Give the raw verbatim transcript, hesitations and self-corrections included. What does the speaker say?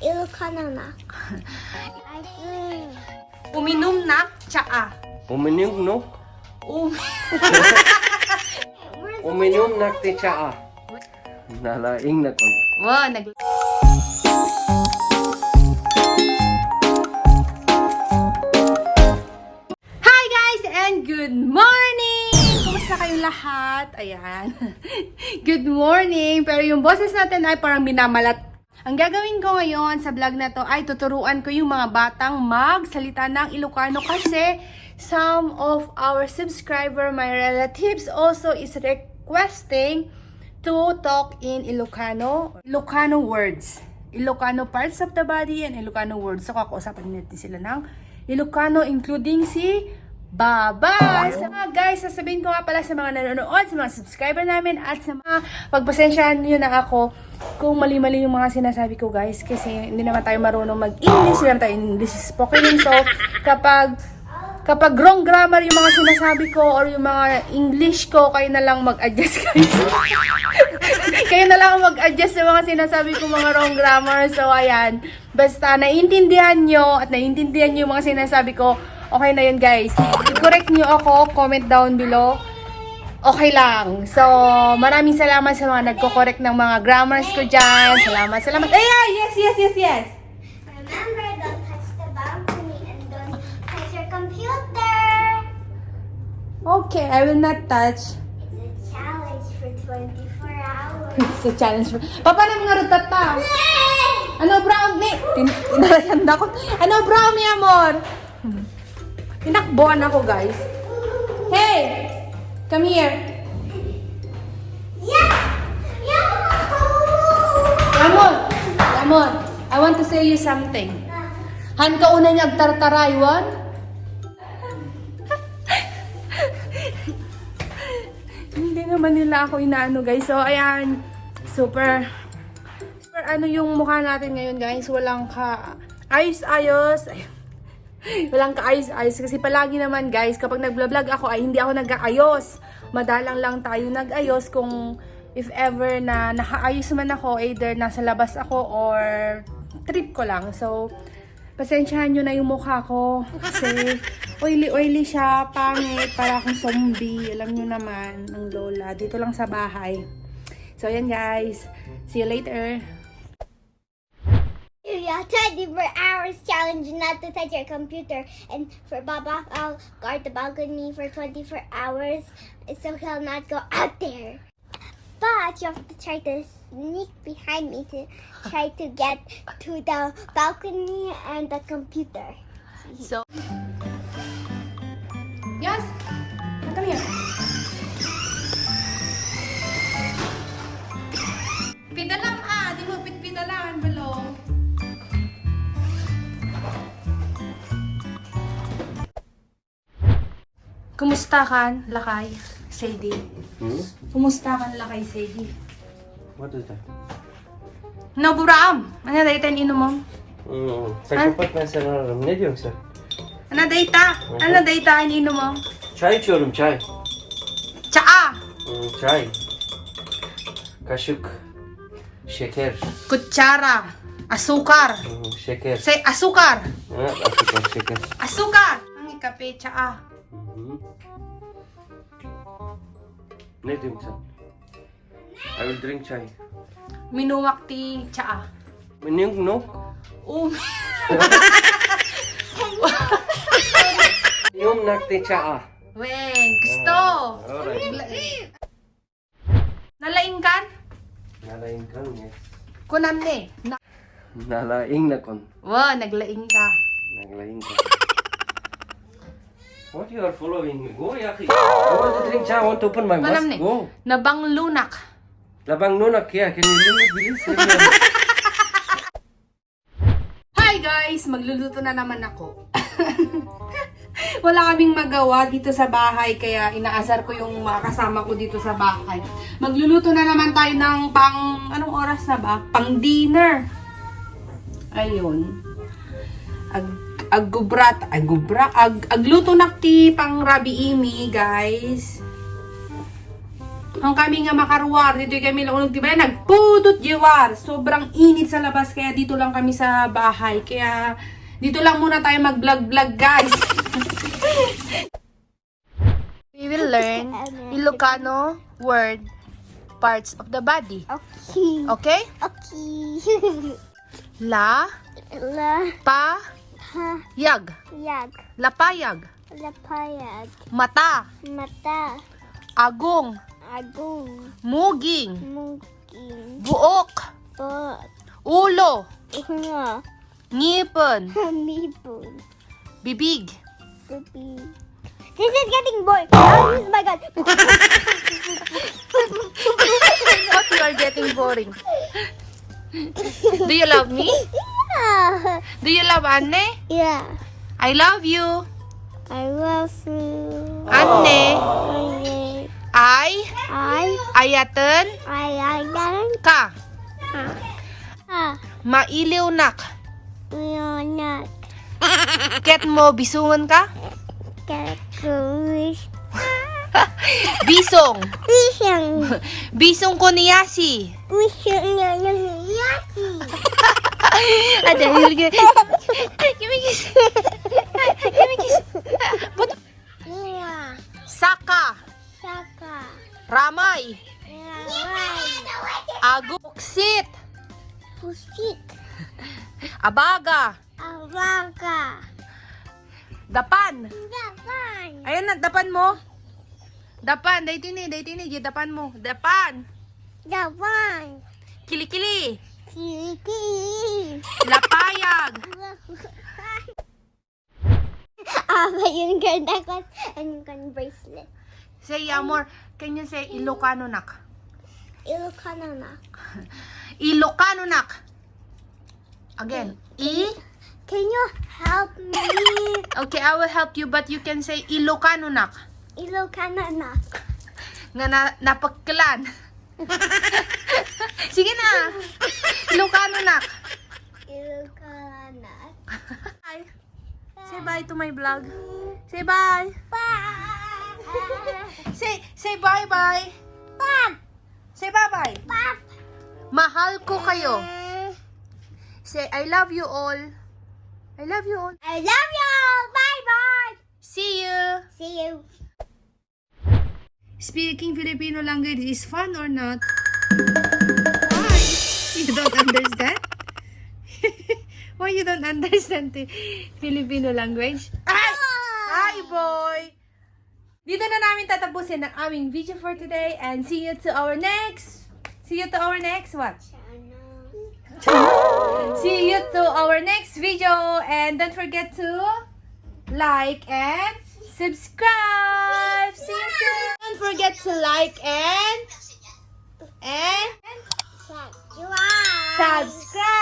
Ilocano na. Ay, mm. Uminumnak tsaa. Uminumnok? Um- Uminumnak ti tsaa. Nalaing na kon. Wow, nag- Hi guys and good morning! Kumusta kayong lahat? Ayan. Good morning! Pero yung boses natin ay parang minamalat. Ang gagawin ko ngayon sa vlog na to ay tuturuan ko yung mga batang magsalita ng Ilocano kasi some of our subscriber, my relatives also is requesting to talk in Ilocano, Ilocano words, Ilocano parts of the body and Ilocano words. So, kakausapan natin sila ng Ilocano, including si Baba. So, mga guys, sasabihin ko nga pala sa mga nanonood, sa mga subscriber namin, at sa mga, pagpasensyahan nyo na ako kung mali-mali yung mga sinasabi ko, guys, kasi hindi naman tayo marunong mag-English, hindi naman tayo English spoken. So, kapag kapag wrong grammar yung mga sinasabi ko or yung mga English ko, kayo na lang mag-adjust, guys. Kayo na lang mag-adjust sa mga sinasabi ko, mga wrong grammar. So, ayan. Basta naiintindihan nyo at naiintindihan nyo yung mga sinasabi ko, okay na yun, guys. I-correct nyo ako, comment down below. Okay lang. So, maraming salamat sa mga nagko-correct ng mga grammars ko dyan. Salamat, salamat. Ay, ay, yes, yes, yes, yes. Remember, don't touch the balcony and don't touch your computer. Okay, I will not touch. It's a challenge for twenty-four hours. It's a challenge for... Papa, na mga rutat ta. Yay! Ano, brown, ni? Tin tinarayan na ko. Ano, brown, mi amor? Hmm. Tinakbuan ako, guys. Hey! Come here. Yeah! Yeah! Ramon! Ramon, I want to say you something. Han ka una niya agtartaraywan? Hindi naman nila ako inaano, guys. So, ayan. Super, super ano yung mukha natin ngayon, guys. Walang ka ayos-ayos. Walang kaayos-ayos kasi palagi naman, guys, kapag nagvlog ako ay hindi ako nag-aayos. Madalang lang tayo nag-ayos kung if ever na nakaayos man ako, either nasa labas ako or trip ko lang. So, pasensyahan nyo na yung mukha ko kasi oily-oily siya, pangit, para akong zombie. Alam nyo naman, ang lola. Dito lang sa bahay. So, yan guys. See you later. Yeah, twenty-four hours challenge not to touch your computer. And for Baba, I'll guard the balcony for twenty-four hours so he'll not go out there. But you have to try to sneak behind me to try to get to the balcony and the computer. So, yes. Come here. Pidalam, ah, di mo pitpidalan, balong. Kumusta kan, lakay, Sadie? Hmm? Kumusta kan, lakay, Sadie? What is that? Naburaam. Ano dayta in inumom? Hmm. Sa kapat na sa naram. Ano dayta? Ano dayta in inumom? Chai, churum chai. Tsaa. Hmm, chai. Kashuk. Sheker. Kutsara. Asukar. Hmm, sheker. Say, asukar. Ah, asukar, sheker. Asukar. Ang ikape, tsaa. Mhm. Ano yung sa? I will drink chai. Minuwak ti tsaa. Miniyong no? Um. Miniyong nak ti tsaa. Wen, gusto. Ah, alright. Nalaingkan? Nalaingkan, yes. Kunam ni. Na- Nalaing na kon. Wow, naglaing ka. Naglaing ka. What you are following me? Go, yaki. I want to drink chai. I want to open my mask. Go. Nabanglunak. Nabanglunak, yeah. Can you leave me, please? Hi guys! Magluluto na naman ako. Wala kaming magawa dito sa bahay, kaya inaasar ko yung mga kasama ko dito sa bahay. Magluluto na naman tayo ng pang, anong oras na ba? Pang dinner. Ayun. Ag, aggubrat, aggubra, ag, agluto na ti pang Rabi Imi, guys. Nung kami nga makaruar, dito kami launag, di ba? Nagpudot jewar. Sobrang init sa labas, kaya dito lang kami sa bahay. Kaya dito lang muna tayo mag-vlog-vlog, guys. We will learn Ilocano word, parts of the body. Okay. Okay? Okay. La, La, pa, ha, yag. Yag. Lapayag. Lapayag. Mata. Mata. Agong. Agong. Muging. Muging. Buok. Buok. Ulo. Ulo. Ngipon. Ngipon. Bibig. Bibig. This is getting boring. Oh my God. What, you are getting boring? Do you love me? Yeah. Do you love Anne? Yeah. I love you. I love you. Anne. Anne. I. I. Ayaten. Ayaten. Ka. Ka. Ah. Mailiwnak. Mailiwnak. Ket mo, bisungen ka? Ket ko bis- Bisong. Bisong. Bisong ko ni Yasi. Bisong ko ni Yasi. Ada, yun, yun. Give me kiss. Give me kiss. But Iya. Saka. Saka. Ramay. Ramay. Agu. Puksit. Puksit. Abaga. Abaga. Dapan. Dapan. Ayan na, dapan mo. Dapan, daytoy ni, daytoy ni, dapan mo. Dapan. Dapan. Kilikili. Kilikili. Lapayag. Lapayag. Ah, yun, girl, that was, and yung kan bracelet. Say, yeah, more. Can you say Ilocano nak? Ilocano nak. Ilocano nak. Again. I? Can you help me? Okay, I will help you, but you can say Ilocano nak. Ilocano nak. Nga na, napagkalan. Sige na. Ilocano nak. Ilocano nak. Ay. Say bye to my vlog. Say bye. Bye. Say, say bye-bye. Bye. Say bye-bye. Bye. Mahal ko kayo. Say, I love you all. I love you all. I love you all. Bye-bye. See you. See you. Speaking Filipino language is fun or not? Why? You don't understand? Why you don't understand the Filipino language? Ay! Ay, boy! Dito na namin tatapusin ang aming video for today, and see you to our next, see you to our next what? See you to our next video, and don't forget to like and subscribe. See you soon. Don't forget to like and, and Subscribe. Subscribe.